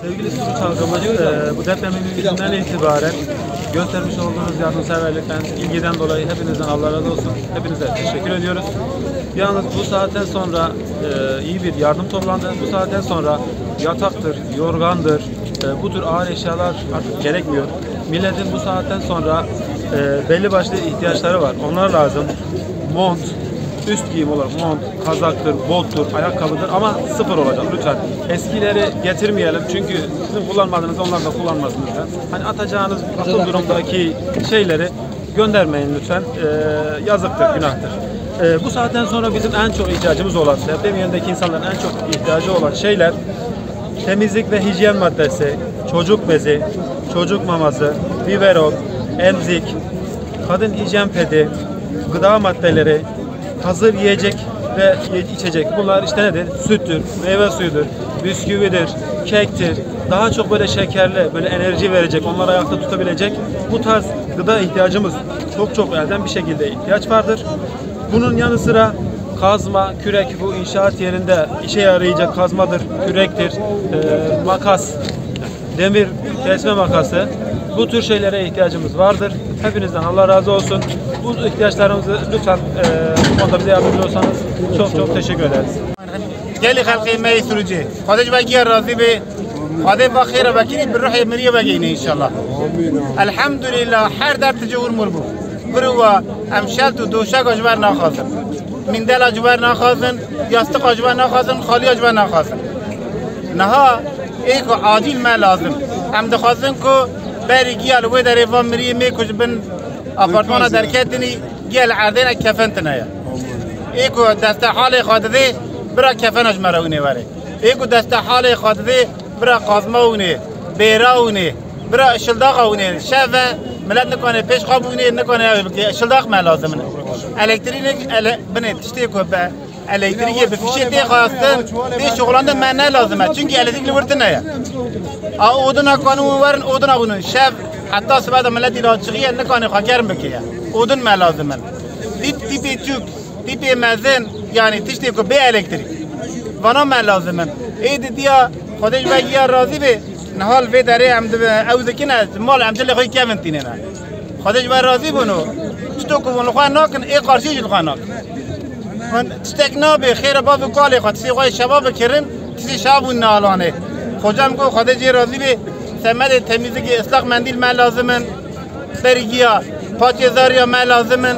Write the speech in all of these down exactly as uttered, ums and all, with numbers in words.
Sevgili Suruç halkımız, e, bu depremin gününden itibaren göstermiş olduğunuz yardımseverlikten, ilgiden dolayı hepinizden Allah razı olsun. Hepinize teşekkür ediyoruz. Yalnız bu saatten sonra, e, iyi bir yardım toplandı. Bu saatten sonra yataktır, yorgandır, e, bu tür ağır eşyalar artık gerekmiyor. Milletin bu saatten sonra, e, belli başlı ihtiyaçları var. Onlar lazım. Mont, üst giyim olarak mont, kazaktır, bottur, ayakkabıdır ama sıfır olacak lütfen. Eskileri getirmeyelim çünkü sizin kullanmadığınızı onlar da kullanmasın lütfen. Hani atacağınız akıl durumdaki şeyleri göndermeyin lütfen. Ee, yazıktır, günahtır. Ee, bu saatten sonra bizim en çok ihtiyacımız olan, deprem yerindeki insanların en çok ihtiyacı olan şeyler temizlik ve hijyen maddesi, çocuk bezi, çocuk maması, biberon, emzik, kadın hijyen pedi, gıda maddeleri, hazır yiyecek ve ye- içecek. Bunlar işte nedir? Süttür, meyve suyudur, bisküvidir, kektir. Daha çok böyle şekerli, böyle enerji verecek, onları ayakta tutabilecek bu tarz gıda ihtiyacımız çok çok elden bir şekilde ihtiyaç vardır. Bunun yanı sıra kazma, kürek, bu inşaat yerinde işe yarayacak kazmadır, kürektir, e, makas, demir kesme makası. Bu tür şeylere ihtiyacımız vardır. Hepinizden Allah razı olsun. Bu ihtiyaçlarımızı lütfen, e, bu konuda bize yardımcı olsanız çok çok teşekkür ederiz. Gelî xelkê me yê Sirûcê. Xwedê ji we giya razî be. Xwedê va xêra vekirî bi ruhê miriyê vegeyne înşallah. Elhamdulillah, her der tije ûr mûr bû. Biro wa em şelt û doşeka ji wer naxazin. Mîndela ji wer naxazin, yastiqa ji wer naxazin, xaliya ji wer naxazin. Niha ê ku acîl me lazim. Em dixwazin ku berî giya li wê derê va miriyê mê ku ji bin apartmana derketinî, giya li erdê ne kefen tine ye. Ê ku deste halê xwe didê, bira kefena ji me re wînê were. Ê ku deste halê xwe didê, bira qazma wînê, bêra wînê, bira şildaxa wînê. Şev e, milet nikane pêş xwe bûnê, nikane ew bike. Şildax me lazim in. Elektrîk, ele-, binê tiştê ku be, elektrîkê bi fişê tê xwestin, tê şixulandin me ne lazim e. Çünkü elektrîk li wir tine ye. A odina kanûn werin, odina bûnin. Şev heta sibe de miletî raçixiye, nikane xwe germ bike ye. Odin me lazim in. Tîp, tîpê çûk, tîpê mezin, yani tiştê ku bê elektrîk. Vana me lazim in. Ê didiya, Xwedê ji we giya razî be, niha li vê derê em dibe, ew dikine, mal em cilê xwe kevin tînêne. Xwedê ji we razî bûn û çito ku hûn li xwe nakin, ê qarşî jî li xwe nakin. Hûn tiştek nabe, xêra bav û kalê xwe, tiştê xwe şeva bikirin, tiştê şeva bûn nalanê. Xocam got, Xwedê jê razî be, semedê temîzlikê ıslak mendîl me lazim in. Bergiya, paçê zarya me lazim in.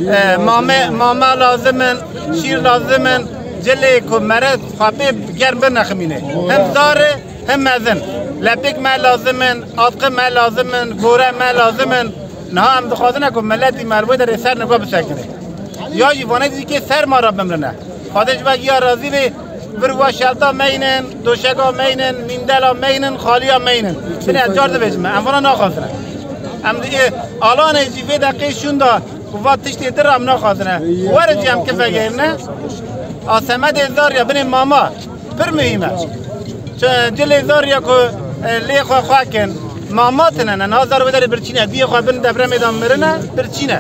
E, mame, mama lazim in. Şîr lazim in. Cilê ku mere xapê germ bin neximîne. Hem zar e, hem mezin. Lepêk me lazim in. Atqi me lazim in. Gore me lazim in. Niha em dixwazine ku miletî me li wê derê ser nigo bisekine. Ya jî vanê dî kê ser ma re bimrine. Xwedê ji we giya razî be. Vir we şelta meynin, doşeka meynin, mîndela meynin, xaliya meynin. Binê ez car dibêjim, em vana naxwazine. Em di ê alanê jî vê deqê şûnda û va tiştê dir em naxwazine. Werin jî em kifegêrine. A semedê zarya binê mama pir muhîm e. Çi cilê zarya ku, e, lê xwe xwe kin, mama tine ne, niha zar wê derê birçîne, diyê xwe bin depremê de mirine, birçîne.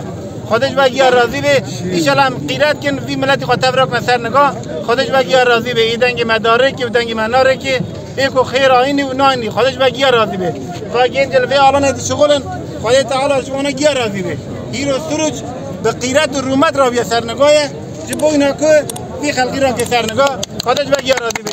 Xwedê ji we giya razî be. Înşallah em qîret kin, vî miletî xwe tev rakine ser niga. Xwedê ji we giya razî be. Ê dengê me darêkê û dengê me narêkê. Ê ku xêr ayînî û nayînî. Xwedê ji we giya razî be. Va gencê li vê alanê dişixulin. Xwedê Teala ji wana giya razî be. Hîro Suruç bi qîret û rûmet raviye ser niga ye. Ji boyna ku vî xelkî rake ser niga. Xwedê ji we giya razî be.